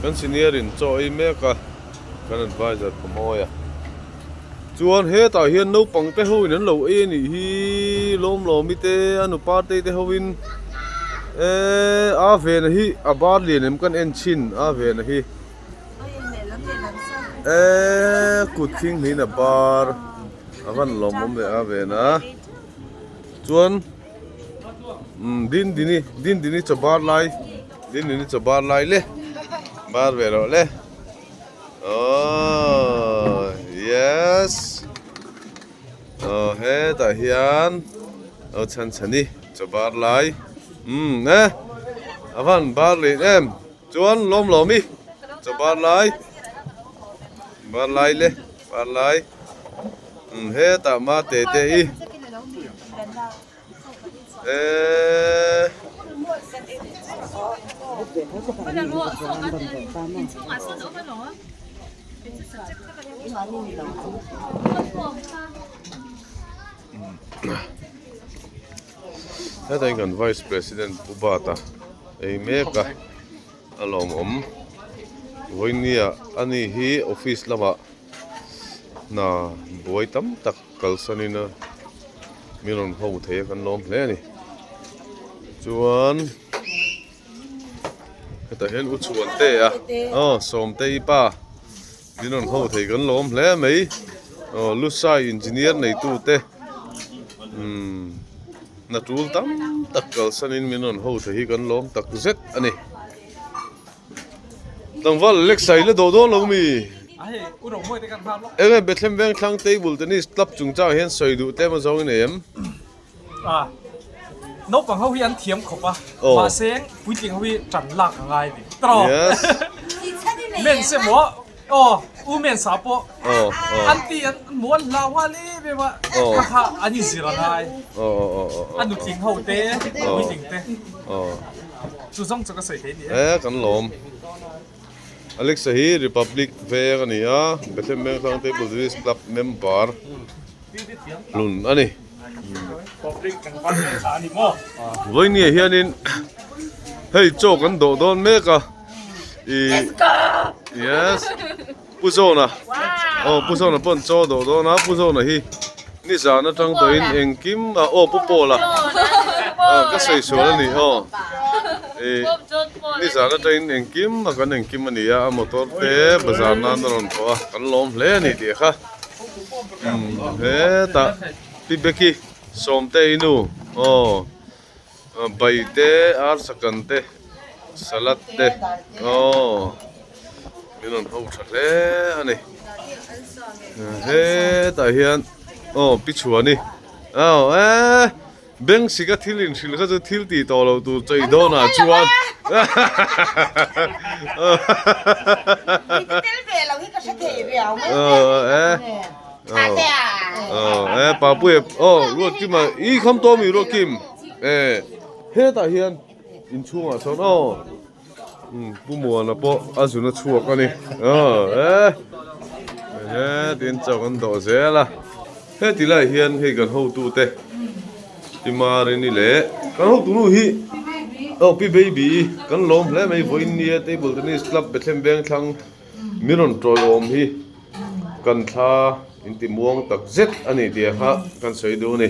Kan senior in chaw ei mek a, kan adviser ka mawi a. Chuan hetah hian naupang te ho in an lo ei a nih hi, Lawmlawmi te a nupa te te ho in eee a vena hi a bar lian em kan en chhin a vena hi eee kut thing hliin a bar a van lawmawm leh a vena chuan umm Dindini Dindini chaw bar lai. Din in chaw bar lai le bar ve rawh le aww yes aw hetah hian aw chhan chhani chaw bar lai umm e a van bar leh em chuan lawm lawmi chaw bar lai bar lai le bar lai umm hetah mate te hi. Eee. Heta hi kan vice president Pu Bata ei mek a a lawmawm vawinia ani hi office lamah hna buai tam tak kalsanin a min rawn ho thei a kan lawm hle a ni chuan hetah hian u chhuan te a aw sawmte i pa min rawn ho thei kan lawm hle mai aw lusai engineer neitu te umm hna tul tam tak kalsanin min rawn ho thei hi kan lawm tak zet a ni. Tlangval Alexa i la dawh dawn lo mi? Enge Bethlehem Vengthlang Table Tennis Club chungchangah hian sawi duh tlem a zawng i nei em? A, naupang ho hi an thiam khawp a, mahse puitling ho hi tan lak a ngai ni. Tawh. Yes. Men se maw? Aw, u men sa pawh an ti an muan hlau nghal em em a, kha kha an inzir a ngai. A nutling ho te, puitling te. Chu zawng chu ka sawi thei ni e. E, kan lawm. Alexa hi Republic veng a ni a, Bethlehem Vengthlang Table Tennis Club member hlun a ni. Vawinia hianin hei chaw kan dawh dawn mek a. I yes Pu Zawna aw Pu Zawna pawh an chaw dawh dawn a Pu Zawna hi nizan atang tawhin engkim a aw Pu Pawla ah ka sawi sual a ni aw ih nizan atangin engkim a kan engkim a ni a a motor te bazar nan a rawn thawh a kan lawm hle a ni tih kha umm hetah Pi Becky Sawmtei nu aw. Bai te arsakan te salad te aw min rawn ho tha hle a ni hetah hian aw pi chhuani aw eee bank sika thil inhrilh kha chu thil tih tawh loh tur chawi dawnah chuan Aw e Papuia aw Ruatkima i kham tawh mi Ruatkim e hetah hian inchhungah sawn aw umm Pu Muana pawh a zun a chhuak a ni aw e hetin chaw kan dawh zel a heti lai hian hei kan hotute Pi Marini leh kan hotu nu hi aw Pi Baby kan lawm hle mai vawiin nia Table Tennis Club Bethlehem Vengthlang Mi rawn tawiawm hi kan thla inti muang tak zet a ni tih kha kan sawi duh a ni.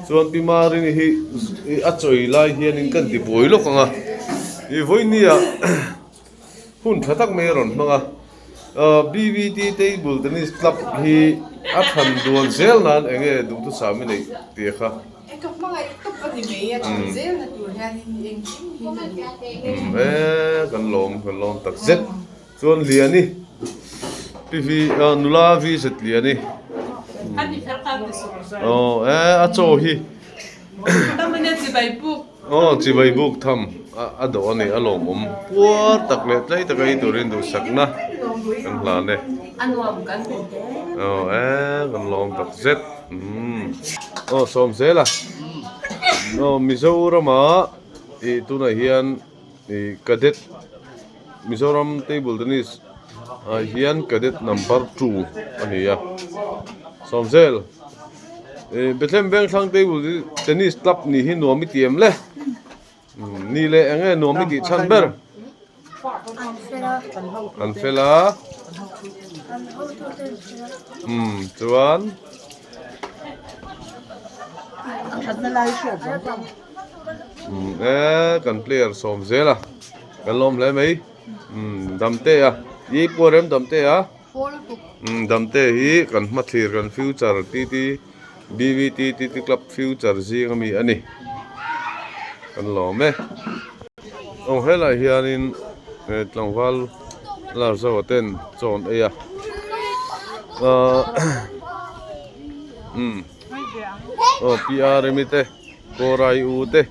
Chuan Pi Marini hi a chawi lai hianin kan ti buai lawk ang a, i vawinia hun tha tak mai a rawn hmang a. BVT Table Tennis Club hi a than duan zel nan eng nge duhthusam i neih tih kha. Ka hmangaih tawp a ni mai, a than zelna tur hianin engkim hi ka duh. E kan lawm kan lawm tak zet. Chuan Liani pi vi nula vi zet Liani aw e a chaw hi aw chibai buk tham a dawh a ni a lawmawm puar tak leh tlai taka ei turin duhsakna kan hlan e aw e kan lawm tak zet umm aw sawm zel a aw Mizorama ih tunah hian ih cadet Mizoram table tennis ah hian cadet number 2 a ni a sawmzel ih Bethlehem Vengthlang table tennis club nih hi nuam i ti em le ni leh eng nge nuam i tih chhan ber. An fel a. An fel a. An hotute an fel a. Umm chuan. Umm e kan player sawm zel a kan lawm hle mai umm damte a i puar em damte a umm damte hi kan hmathlir kan future TT BVT TT club future zing ami a ni kan lawm e aw helai hianin tlangval lar zo ten chaw an ei a ahh umm aw pi rmi te kawrai u te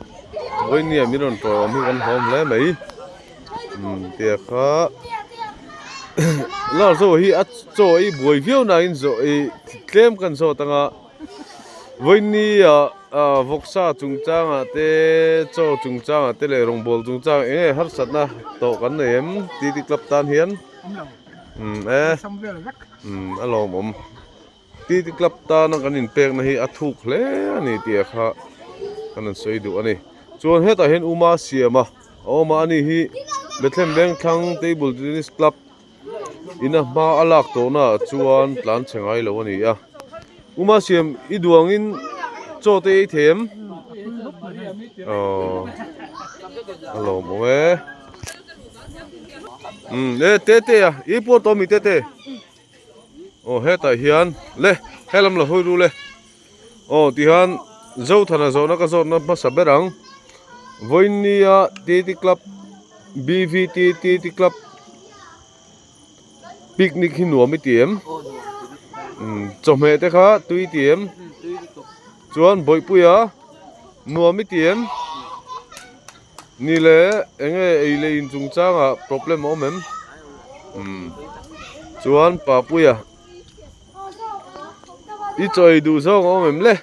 vawinia min rawn tawh awm hi kan hlawm hle mai umm tia kha lar zo hi a chaw ei buai viau nain zawh ih tlem kan zawt anga vawinia ah vawksa chungchangah te chaw chungchangah te leh rawngbawl chungchangah eng nge harsatna tawh kan nei em titi club tan hian umm e umm a lawmawm. Titi club tana kan inpekna hi a thuk hle a ni tih ah kha kan han sawi duh a ni. Chuan hetah hian Uma siam a a awm a, ani hi Bethlehem Vengthlang Table Tennis Club ina hma a lak tawhna ah chuan tlan chhe ngai lo a ni a. Uma siam i duangin chaw te ei thei em? Aww a lawmawm e. Umm e tete a i pawh tawh mi tete. Aw hetah hian le helam la hawi ru le aw tihian Zothana zawhna ka zawtna hmasa ber ang Vawinia TT Club BVT TT Club picnic hi nuam i ti em umm chawhmeh te kha tui i ti em chuan Bawihpuia nuam i ti em Ni le, enge ei leh in chungchangah problem a awm em? Umm. Chuan Papuia, i chaw ei duh zawng a awm em le?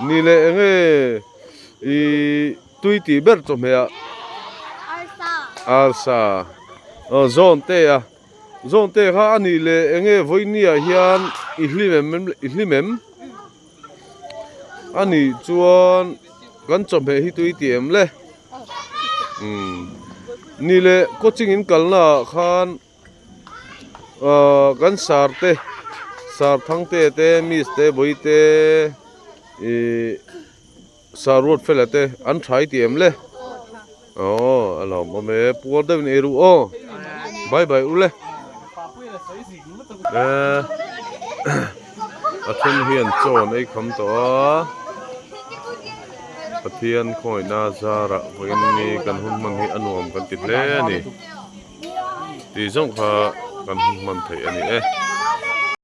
Ni le, enge i tui tih ber chawhmeh ah? Arsa. Arsa. Aw zawn te a. Zawn te kha a nih le, enge vawinia hian i hlim em i hlim em? A nih chuan kan chawhmeh hi tui tih em le umm ni leh coaching in kalna ah khan ahh kan sar te sar thang te te miss te vawi te ihh sar ruat fela te an tha i tih em le aw a lawmawm e puar deuh in ei ru aw bye bye u le. A then hian chaw an ei kham tawh a Pathian khawihna zarah vawiin ni kan hun hman hi a nuam kan ti hle a ni tih zawng kha kan hun hman theih a ni e.